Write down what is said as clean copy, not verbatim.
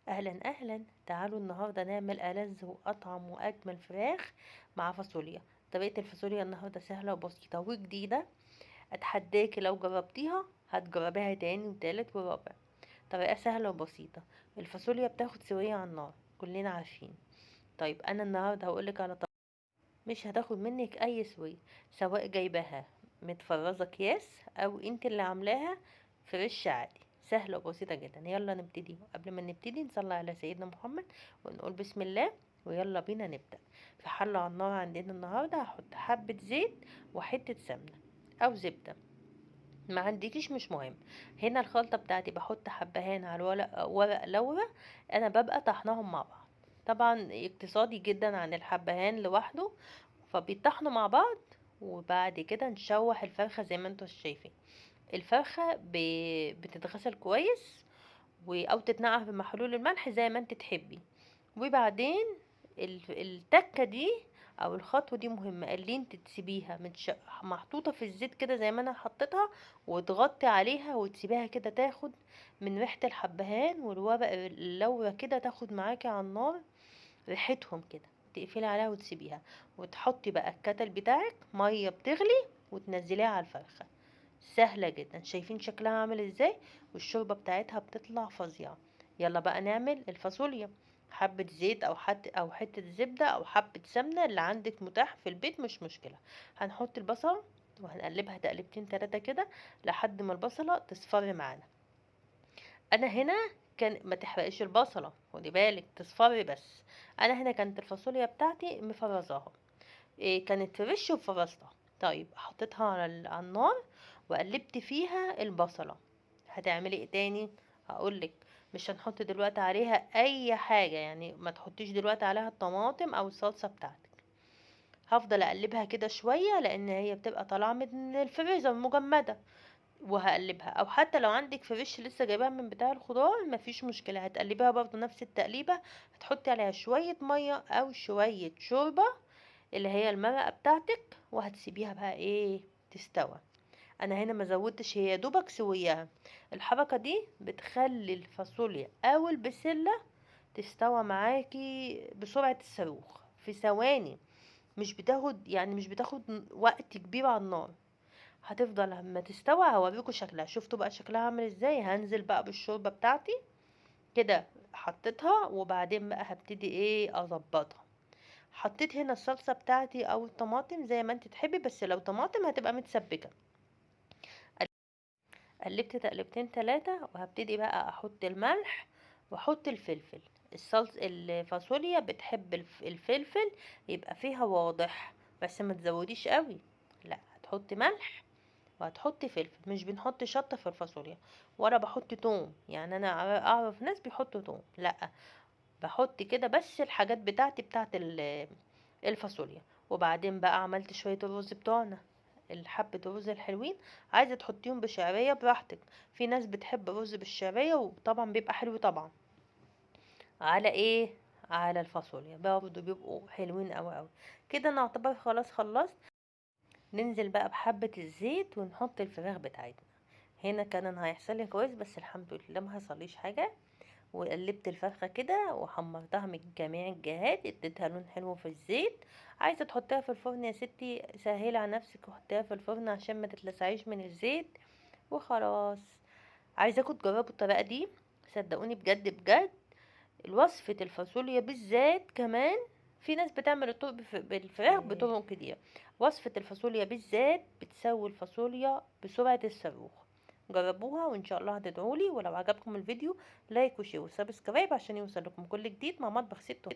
أهلا أهلا، تعالوا النهاردة نعمل ألذ وأطعم وأجمل فراخ مع فاصوليا. طريقة الفاصوليا النهاردة سهلة وبسيطة وجديدة، أتحداكي لو جربتيها هتجربيها تاني وتالت ورابع. طريقة سهلة وبسيطة. الفاصوليا بتاخد سوية على النار، كلنا عارفين. طيب أنا النهاردة هقولك على طريقة مش هتاخد منك أي سوية، سواء جايباها متفرزة أكياس أو انت اللي عاملاها fresh عادي. سهلة وبسيطة جدا. يلا نبتدي. قبل ما نبتدي نصلي على سيدنا محمد ونقول بسم الله، ويلا بينا نبدأ. في حلة على النار عندنا النهاردة هحط حبة زيت وحتة سمنة أو زبدة، ما عندكيش مش مهم. هنا الخلطة بتاعتي بحط حبهان على ورق لورا، أنا ببقى طحناهم مع بعض، طبعا اقتصادي جدا عن الحبهان لوحده، فبيطحنوا مع بعض. وبعد كده نشوح الفرخة زي ما انتوا شايفين. الفرخة بتتغسل كويس او تتنقع في محلول الملح زي ما انت تحبي. وبعدين التكة دي او الخطوة دي مهمة، اللي انت تسيبيها محطوطة في الزيت كده زي ما انا حطيتها، وتغطي عليها وتسيبيها كده تاخد من ريحة الحبهان والورق اللورة كده، تاخد معاكي على النار ريحتهم كده. تقفلي عليها وتسيبيها، وتحطي بقى الكتل بتاعك مية بتغلي وتنزليها على الفرخة. سهلة جدا. شايفين شكلها عامل ازاي؟ والشوربة بتاعتها بتطلع فظيعة. يلا بقى نعمل الفاصوليا. حبة زيت او حتة زبدة او حبة سمنة اللي عندك متاح في البيت مش مشكلة. هنحط البصل وهنقلبها تقلبتين تلاتة كده لحد ما البصلة تصفر معانا. انا هنا كان ما تحرقيش البصلة، خدي بالك، تصفري بس. انا هنا كانت الفاصوليا بتاعتي مفرزاها، كانت fresh وفرزتها. طيب حطيتها على النار وقلبت فيها البصلة. هتعملي ايه تاني؟ هقولك. مش هنحط دلوقتي عليها اي حاجة، يعني ما تحطيش دلوقتي عليها الطماطم او الصلصة بتاعتك. هفضل اقلبها كده شوية لان هي بتبقى طالعة من الفريزر مجمدة، وهقلبها. او حتى لو عندك fresh لسه جايباها من بتاع الخضار مفيش مشكلة، هتقلبيها برضو نفس التقليبة. هتحطي عليها شوية مية او شوية شوربة اللي هي المرقة بتاعتك، وهتسيبيها بقى تستوى. انا هنا ما زودتش، هي دوبك سويها. الحركة دي بتخلي الفاصوليا او البسلة تستوى معاكي بسرعة الصاروخ في ثواني، مش بتاخد وقت كبير على النار. هتفضل لما تستوى هوريكم شكلها. شفتوا بقى شكلها عامل ازاي؟ هنزل بقى بالشوربة بتاعتي كده، حطيتها، وبعدين بقى هبتدي اظبطها. حطيت هنا الصلصة بتاعتي او الطماطم زي ما انت تحبي، بس لو طماطم هتبقى متسبكة. قلبت تقلبتين تلاتة، وهبتدي بقى احط الملح واحط الفلفل. الفاصوليا بتحب الفلفل يبقى فيها واضح، بس ما تزوديش قوي، لا هتحطي ملح وهتحطي فلفل. مش بنحط شطة في الفاصوليا، ولا بحط توم، يعني انا اعرف ناس بيحطوا توم، لا بحط كده بس الحاجات بتاعتي بتاعت الفاصوليا. وبعدين بقى عملت شوية الرز بتوعنا، الحبة الرز الحلوين. عايزة تحطيهم بشعرية براحتك، في ناس بتحب الرز بالشعرية وطبعا بيبقى حلو طبعا. على ايه؟ على الفاصوليا برضو بيبقوا حلوين قوي قوي كده. انا اعتبر خلاص خلصت. ننزل بقى بحبة الزيت ونحط الفراخ بتاعتنا. هنا كان هيحصل لي كويس، بس الحمد لله ما حصليش حاجة. وقلبت الفرخة كده وحمرتها من جميع الجهات، اديتها لون حلو في الزيت. عايزة تحطيها في الفرن يا ستي، سهلي على نفسك وحطيها في الفرن عشان ما تتلسعيش من الزيت وخلاص. عايزاكم تجربوا الطريقة دي، صدقوني بجد بجد. وصفة الفاصوليا بالذات، كمان في ناس بتعمل الطرق بالفراخ بطرق كتير. وصفة الفاصوليا بالذات بتسوي الفاصوليا بسرعة الصاروخ. جربوها وان شاء الله هتدعولي. ولو عجبكم الفيديو like و share و subscribe عشان يوصل لكم كل جديد مع مطبخ ست.